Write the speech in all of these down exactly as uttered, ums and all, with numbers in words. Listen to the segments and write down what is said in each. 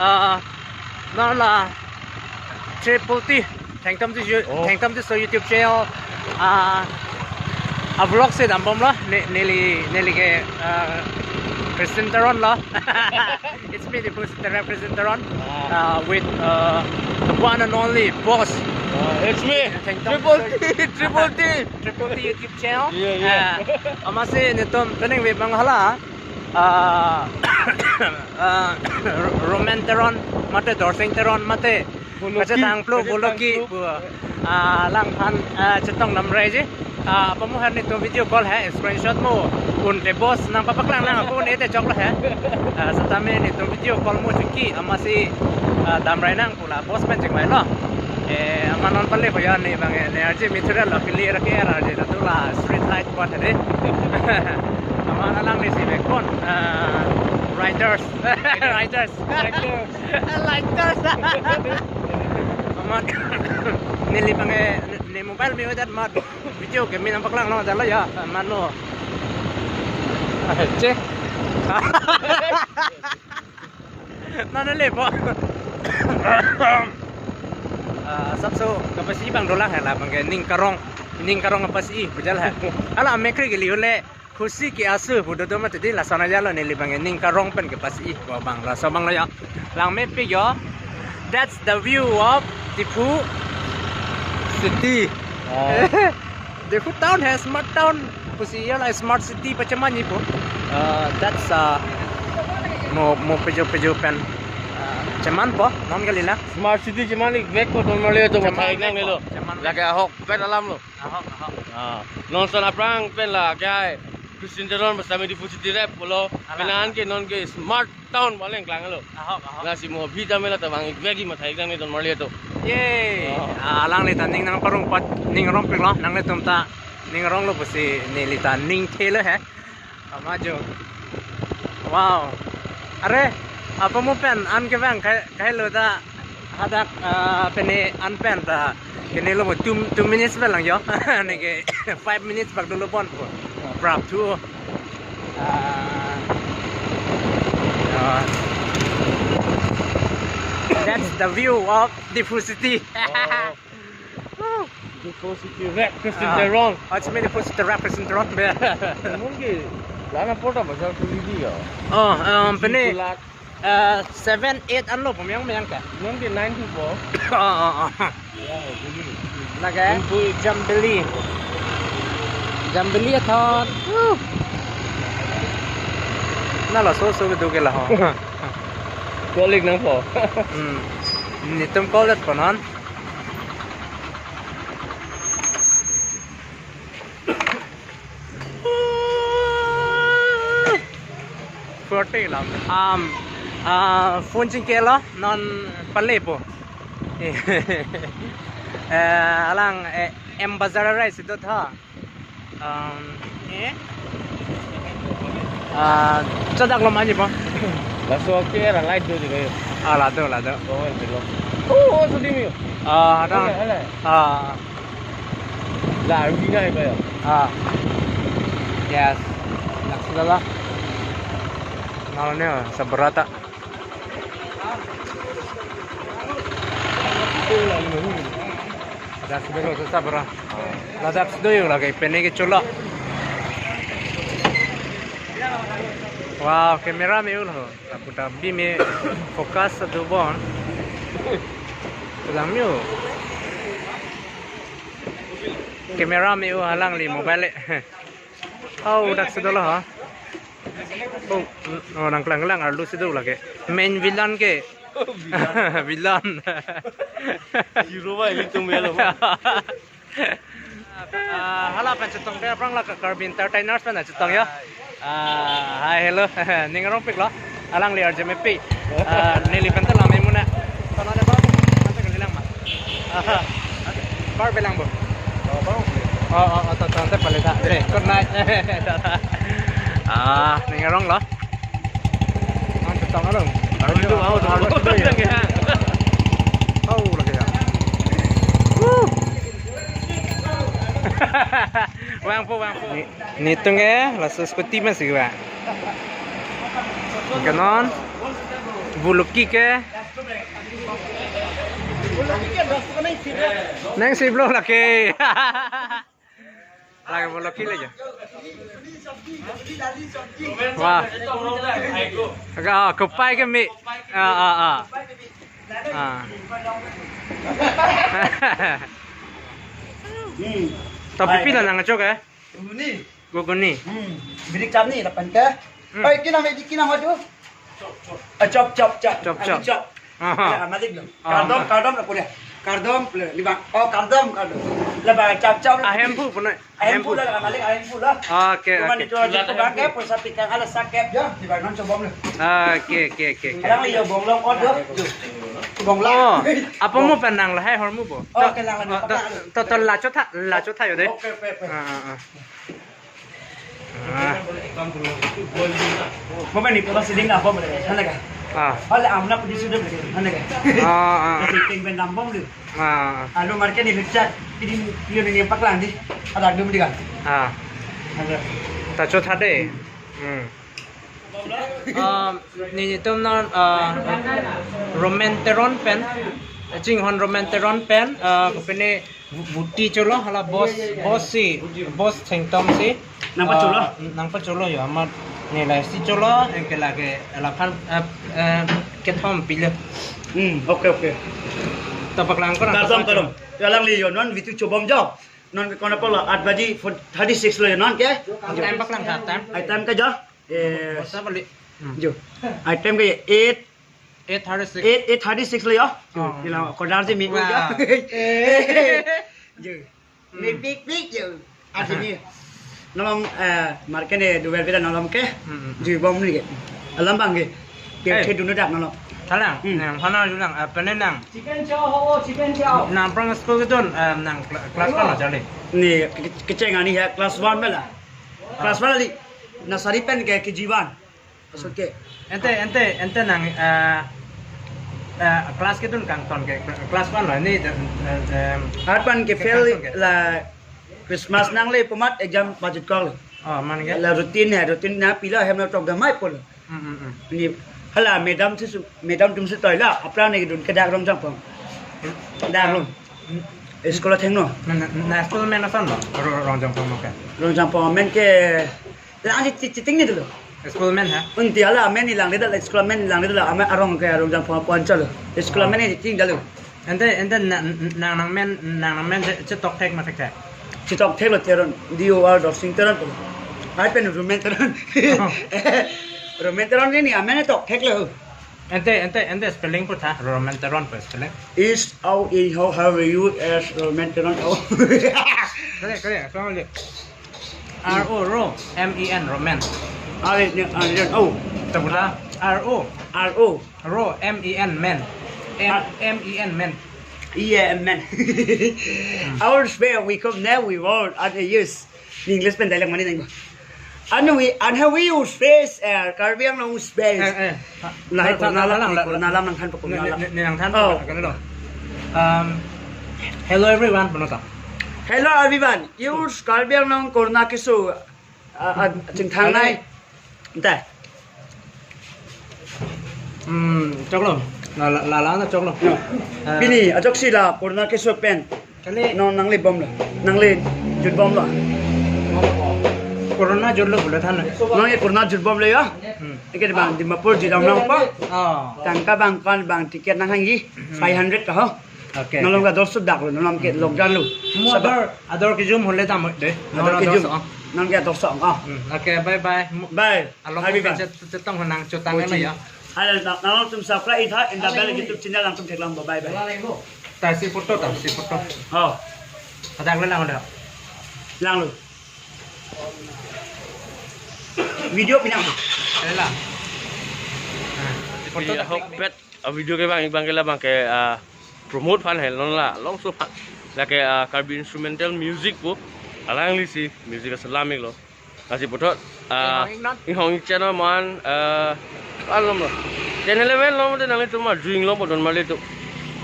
Ah, non la Triple T, Thengtam Tisso, Oh. Thengtam Tisso YouTube channel. Ah, a vlog si dambomlo, ne-, neli, neli ke, ah, Christian Teron lo. It's me, the Christian Teron, Christian Teron. Ah. Uh, with, uh, the one and only boss. Ah, it's me, Thengtam Triple Tisso. T, Triple T. Triple T YouTube channel. Yeah, yeah. Ah, amatsi netum penang ve bang hala. Ah, ah, Roman Teron, mate Dorsing Teron, mate Boloki, Kachetang Plo, Kachetang Boloki Plo. Pu, ah, alangphan, ah, chetong damriji. Ah, apa mo han netum video call he, screenshot mo un te boss nangpapaklang nang ako ne te choklo he. Ah, setame netum video call mo chingki, amatsi, ah, damrai nang pu la boss pen chingvailo. Eh, amat non pale koya ne bang, eh, ne arje material la pili ra ke arje la tu la street light buat hade. Amat alangli si vekpon, ah, riders. Riders. Riders. Riders. Amat neli bang, eh, ne mobile me udat mat video ke me nangpaklanglo jalo ya, amat no. Che. Nana lepo. Ah, sapso kapasi bang dolang he la bang ke ning karong, ning karong kapasi pujal he. Hala mekri ke liu le khusi ke asu pu dodo mati di lason ajalo neli bang ke ning karong pen kapasi ko bang laso bang lo ya. Lang mepik yo. That's the view of Diphu city. Oh. Diphu town he smart town. Pusi ya la smart city pacheman ni po. Uh, that's, uh, mo, mo pejo pejo pen, uh, chemanpo, non kali la. Smart city cheman ik vekpo ton male to. Cheman matha ik nang vekpo, nelo. Cheman vekpo. Lake ahok pen alam lo. Ahok, ahok. Ah, non son aphrang pen la kai Christian Teron basta me Diphu city rep pulo. Alang. Penan ke non ke smart town paling klang lo. Ahok, ahok. Lasi mo aphi ta me la ta bang ik vek ik matha ik nang ne ton male to. Yay. Oh. Ah, alangli ta ning nangparong pat ning rongpiklo, nanglitum ta ning ronglo pusi neli ta ning thelo he. Amajo. Wow. Are, apa mo pen an ke bang kai, kailo ta hadak, ah, pene an pen ta kene lo mo two, two minutes pen lang yo. Ne ke five minutes bak dolo ponpo. Prap thu. Ah. Ah. That's the view of Diphu city. Oh. Woo. Diphu city rep Christian Teron. Ah, it's me Diphu city rep Christian Teron. Mon ke la-an apor ta bazar khuli di ya. Oh, um, pene, Tulak. Uh, seven, eight anlo pemyang meyang ka. Non ke nine to four. Oh, oh, oh. Ya, khuli. Lake Info. Jambili. Jambili athon. Woo. Na laso so kedo ke la ho. Kolik nangpo. Hmm. Netum call det konon. Forty lam. Um, ah, phone chingkelo, non palepo. Eh, alang, eh, M Bazar arai si dotha. Um, eh? Ah, chadak lo mani po? Laso ke ra light do di kayo. Ah, lado, lado. Lo en lo. Oh, oh, so di mi. Ah, ada. Ala, ala. Ah. La, army na kayo. Ah. Yes. Laksana la. Nalo ne, sa berata. Ladak si dolo sa sabra. Ladak si do yo lake pene ke cholo. Wow, camera me ulo. Lapu ta bi me focus adu bon. Lang me u. Camera me u alangli mobile. Oh, dak si dolo ha. Oh, oh, nangklang-klang arlo si do lake. Main villain ke. Oh, villain. Villain. Hero ba, itu melo. Ah, hala pen chetong de aphrang la Karbi Entertainers pen chetong ya. Hai. Ah, hi, hello. Ning rongpiklo. Alangli arje mepi. Ah, neli pen ta lame muna. Kono ada bang? Masa kali lang ma. Aha. Bar belang bo. Oh, bang. Oh, oh, oh, tonton te pale ta. Dre, good night. Ah, ning ronglo. Ang chetong alo. Ang chetong alo. Ang chetong alo. Oh, lake ya. Woo. Vangpo, vangpo. Ni, netum ke laso scooty masi ba. Kanon. Buluki ke? Neng siblo lake. Lake buluki le jo. Wah. Aga, ah, kupai ke mi. Ah, ah, ah. Ah. Hmm. Tapi pila nang chok eh? Ghuguni. Ghuguni. Hmm. Birik cham ni lapen ke. Hmm. Oi, kinam edi kinam aduh. Eh, chop, chop, chop. Chop, chop. Chop. Aha. Ya, malik lo. Ah. Kardom, kardom lo punya. Kardom lo, lima. Oh, kardom, kardom. Lima chop, chop. Ahemphu punya. Ahemphu lo, malik ahemphu lo. Oke, oke. Cuma itu aja tuh bang, kayak pulsa tikang ada sakit ya. Di banon coba lo. Oke, oke, oke, oke. Yang liyo bonglong order. Bonglong. Oh, apa mo penang lahai hormu bo? Oh, kelang ada. To, to, to, la chotha, la chotha yo de. Oke, oke, oke. Ah, ah, ah. Ah. Bo mani pura siding na bo mani, hana ka? Ah. Ole amna pudi sudah mani, hana ka? Ah, ah. Siding ben dambom lu. Ah. Alu market ni lecak, ini ini ini paklang di, ada dum di kan? Ah. Ada. Ta chotha de. Hmm. Ah, nelitum non, ah, Roman Teron pen, Chinghon Roman Teron pen, ah, kopine Vu-, vuti cholo, hala bos, bos si, bos Thengtom si. Nangpacholo? Ah, nangpacholo yo, amat nilai si cholo, anke lake, laphan, eh, eh, kethom pilo. Hmm, oke, oke. To paklang ko na. Kardom, kardom. Ya lang liyo, non vuti chobom jo. Non ke kona polo, eight baji, four thirty-six lo yo, non ke? Time paklang tha, time. Ai time ke jo? Eh, Bosa balik. Hmm. Jo. Ai time ke eight, Eight thirty-six. Eight, eight thirty-six lo yo. Oh. Ila kodar si mi. Wah. Eh. Jo. Mi Hmm. Big big jo. Aji ni. Nolom, eh, market ni duel beda nolom ke. Hmm, hmm, hmm. Jui bom ni ke. Alam bang ke. Ke Eh. Ke dunu dak nolom. Salang. Hmm. Nang hana julang, eh, penenang. Chicken chow ho, chicken chow. Nang pran school kedun, eh, nang kla-, class ko na jali. Ni ke-, kecheng ani ya class one bela. Class one li. Nursery pen ke K G one. Asok ke. Ente, ente, ente nang, eh, eh, class kedun kangton ke, class one lo, ni, eh, eh, Arpan ke ke fail kangton ke. La Christmas nangle pumat exam budget call. Oh, man ke? La routine hai, routine na pila hem na tok damai pol. Hmm, hmm, hmm. Ni hala madam si su, madam atum si toila, apra ni kedun ke dak Rongjangphong. Dak Rong. Hmm. School thengno. Na, na, na school men ason lo, Ro-, Rongjangphong mo ke? Rongjangphong men ke Lang si chi-, chiting ni dulu. School men ha? Unti hala men ni lang dulu, school men ni lang dulu, ama arong ke arong jang pon pon chalo. School men ni chiting dulu. Ente, ente na, na, nang men, nang men che, chetok thek ma thek thek. Chetok thek lo Teron, D O R Dorsing Teron ko. Ai pen Roman Teron. Oh. Roman Teron ni ni amen tok thek lo. Ente, ente, ente spelling pu tha, Roman Teron pu spelling. Is how in how how you as Roman Teron. Oh. Kare, kare, asam le. R O, Ro, M E N, Roman. Are ne are oh. Tabuta, R O, R O. Ro, M E N, men. M, Ah. M E N, men. Yeah, man. Our spell we come now we won't other use. Ni English pen dialect mani nang. Anu we and how we use space, eh, Karbi Anglong space. Eh, eh. Lahai Tha-, tha-, Corona lam, thalang, la, Corona la. Lam nang than Ne, pokok ne, ne, ne nang than Oh. Pokok, ano? Um, hello everyone, puno ta. Hello everyone. Use Karbi Anglong Corona keso. Ah, ah, chingthang nai. Ante. Hmm, choklo. La, la, la, la, na choklo. No. Ah. Pini, ajok si la, Corona keso pen. Kali. No, nangli bom lo. Nangli jut bom lo. Corona jut lo bule than. Nangli Corona jut bom lo ya? Hmm. Ike di bang, Dimapur ji dam nang pa. Oh. Tangka bang kan bang ticket nang hangji. Hmm. Five hundred ka ho. Okay, Nolong okay. Ka dorso dak lo, nolong ke Hmm. Lockdown lo. Mo Sabah. Ador, ador kejum hole dam de. Ador Nolong kejum. Dorso. Nang ke dorso, ah. Hmm, okay, bye bye. Mo Bye. Along Happy ke birthday. Chet-, chetong nang chutang Mochi. Ano ya. Halo, na-, nang tum subscribe itha, in the bell YouTube channel nang tum theklang, bye bye. Ta si photo, ta si photo. Oh. Padak le lang da. Lang lo. Video pinang. Lela. Ah, si photo Iya, ta hok pet. A video ke bang, bang ke la bang ke, ah, promote aphan hel non la, long so aphan. Lake, ah, Karbi instrumental music po. Alangli si music asalam ik lo. Lasi puthot, ah, Inghong ik non. Inghong ik channel man, ah, alom lo. Channel eleven lo mate nangli tum ma juing lo modon mali tu.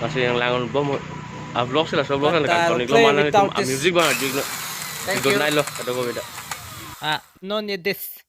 Lasi nang lang bom. Ah, vlog sila so vlog kan Total kan lo play man nangli tum, without ah, this. Music bang juing lo. Thank Good you. Night lo, kado ko beda. Ah, no need this.